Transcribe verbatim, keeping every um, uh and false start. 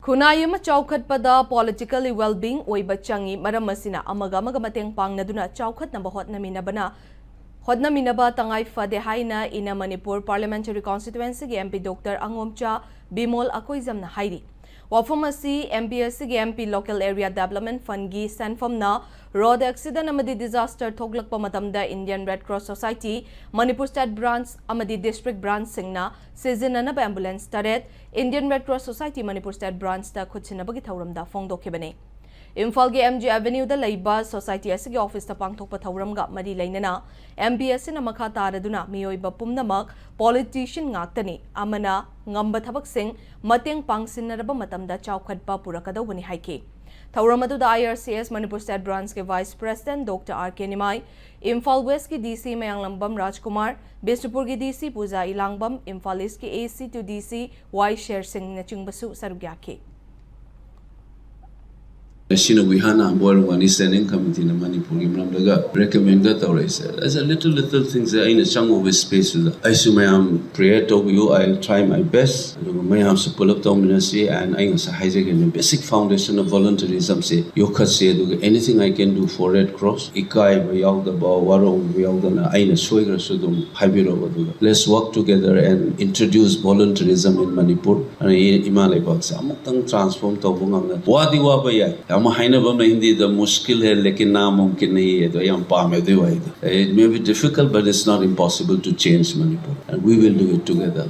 ꯈꯨꯟꯅꯥꯏ ꯑꯃ ꯆꯥꯎꯈꯠꯄꯗ politically well-being ꯑꯣꯏꯕ ꯆꯪꯏ꯫ ꯃꯔꯝ ꯑꯁꯤꯅ ꯑꯃꯒ ꯑꯃꯒ ꯃꯇꯦꯡ ꯄꯥꯡꯅꯗꯨꯅ ꯆꯥꯎꯈꯠꯅꯕ ꯍꯣꯠꯅꯃꯤꯟꯅꯕꯅ, ꯍꯣꯠꯅꯃꯤꯟꯅꯕ ꯇꯉꯥꯏ ꯐꯗꯦ ꯍꯥꯏꯅ Inner Manipur Parliamentary Constituency-ꯒꯤ M P Doctor ꯑꯉꯣꯝꯆꯥ Bimol ꯑꯀꯣꯏꯖꯝꯅ ꯍꯥꯏꯔꯤ꯫ ꯋꯥꯐꯝ ꯑꯁꯤ M P ꯑꯁꯤꯒꯤ M P Local Area Development Fund-ꯒꯤ ꯁꯦꯟꯐꯝꯅ road accident ꯑꯃꯗꯤ disaster ꯊꯣꯛꯂꯛꯄ ꯃꯇꯝꯗ Indian Red Cross Society, Manipur State Branch ꯑꯃꯗꯤ District Branch-ꯁꯤꯡꯅ ꯁꯤꯖꯤꯟꯅꯅꯕ ambulance ꯇꯔꯦꯠ, Indian Red Cross Society, Manipur State Branch-ꯇ ꯈꯨꯠꯁꯤꯟꯅꯕꯒꯤ ꯊꯧꯔꯝꯗ ꯐꯣꯡꯗꯣꯛꯈꯤꯕꯅꯤ꯫ ꯏꯝꯐꯥꯜꯒꯤ M G Avenue-ꯗ ꯂꯩꯕ society ꯑꯁꯤꯒꯤ office-ꯇ ꯄꯥꯡꯊꯣꯛꯄ ꯊꯧꯔꯝꯒ ꯃꯔꯤ ꯂꯩꯅꯅ M P ꯑꯁꯤꯅ ꯃꯈꯥ ꯇꯥꯔꯗꯨꯅ ꯃꯤꯑꯣꯏꯕ ꯄꯨꯝꯅꯃꯛ politician ꯉꯥꯛꯇꯅꯤ, ꯑꯃꯅ ꯉꯝꯕ ꯊꯕꯛꯁꯤꯡ ꯃꯇꯦꯡ ꯄꯥꯡꯁꯤꯟꯅꯔꯕ ꯃꯇꯝꯗ ꯆꯥꯎꯈꯠꯄ ꯄꯨꯔꯛꯀꯗꯧꯕꯅꯤ ꯍꯥꯏꯈꯤ꯫ ꯊꯧꯔꯝ ꯑꯗꯨꯗ I R C S Manipur State Branch-ꯀꯤ Vice President Doctor R K Nimai, Imphal West-ꯀꯤ D C Mayanglambam Rajkumar, ꯕꯤꯁꯅꯨꯄꯨꯔꯒꯤ D C Puja ꯏꯂꯥꯡꯕꯝ, Imphal East-ꯀꯤ A C to D C ꯋꯥꯏ ꯁꯦꯔꯁꯤꯡꯅꯆꯤꯡꯕꯁꯨ ꯁꯔꯨꯛ ꯌꯥꯈꯤ꯫ ꯁꯤꯅꯕꯨ ꯏꯍꯥꯟ ꯍꯥꯟꯕ ꯑꯣꯏꯔꯝꯒꯅꯤ ꯁ꯭ꯇꯦꯟꯗꯤꯡ ꯀꯃꯤꯇꯤꯅ ꯃꯅꯤꯄꯨꯔꯒꯤ ꯃꯔꯝꯗꯒ ꯔꯤꯀꯃꯦꯟꯒ ꯇꯧꯔꯛꯏꯁꯦ꯫ As a little little things ꯑꯩꯅ ꯆꯪꯉꯨꯕ space-ꯇꯨꯗ ꯑꯩꯁꯨ ꯃꯌꯥꯝ prayer ꯇꯧꯕꯤꯌꯨ, I will try my best꯫ ꯑꯗꯨꯒ ꯃꯌꯥꯝꯁꯨ ꯄꯨꯂꯞ ꯇꯧꯃꯤꯟꯅꯁꯤ꯫ And ꯑꯩ ꯉꯁꯥꯏ ꯍꯥꯏꯖꯈꯤꯕꯅꯤ, basic foundation of volunteerism-ꯁꯦ ꯌꯣꯛꯈꯠꯁꯤ꯫ ꯑꯗꯨꯒ anything I can do for Red Cross, ꯏꯀꯥꯏꯕ ꯌꯥꯎꯗꯕ, ꯋꯥꯔꯧꯕ ꯌꯥꯎꯗꯅ ꯑꯩꯅ ꯁꯣꯏꯈ꯭ꯔꯁꯨ ꯑꯗꯨꯝ ꯍꯥꯏꯕꯤꯔꯛꯑꯣ꯫ ꯑꯗꯨꯒ let's work together and introduce volunteerism in Manipur꯫ ꯑꯗꯨꯅ ꯏꯃꯥ ꯂꯩꯕꯥꯛꯁꯦ ꯑꯃꯨꯛꯇꯪ transform ꯇꯧꯕ ꯉꯝꯅ, ꯋꯥꯗꯤ ꯋꯥꯕ ꯌꯥꯏ꯫ ꯑꯃ ꯍꯥꯏꯅꯕ ꯑꯃ ꯍꯤꯟꯗꯤꯗ, "ꯃꯨꯁꯀꯤꯜ ꯍꯦ ꯂꯦꯀꯤꯟ ꯅꯥꯃꯨꯝꯀꯤꯟ ꯅꯍꯤ ꯍꯦ", ꯑꯗꯣ ꯑꯩ ꯌꯥꯝ ꯄꯥꯝꯃꯦ ꯑꯗꯨꯏ ꯋꯥꯍꯩꯗꯣ꯫ It may be difficult, but it's not impossible to change Manipur, and we will do it together.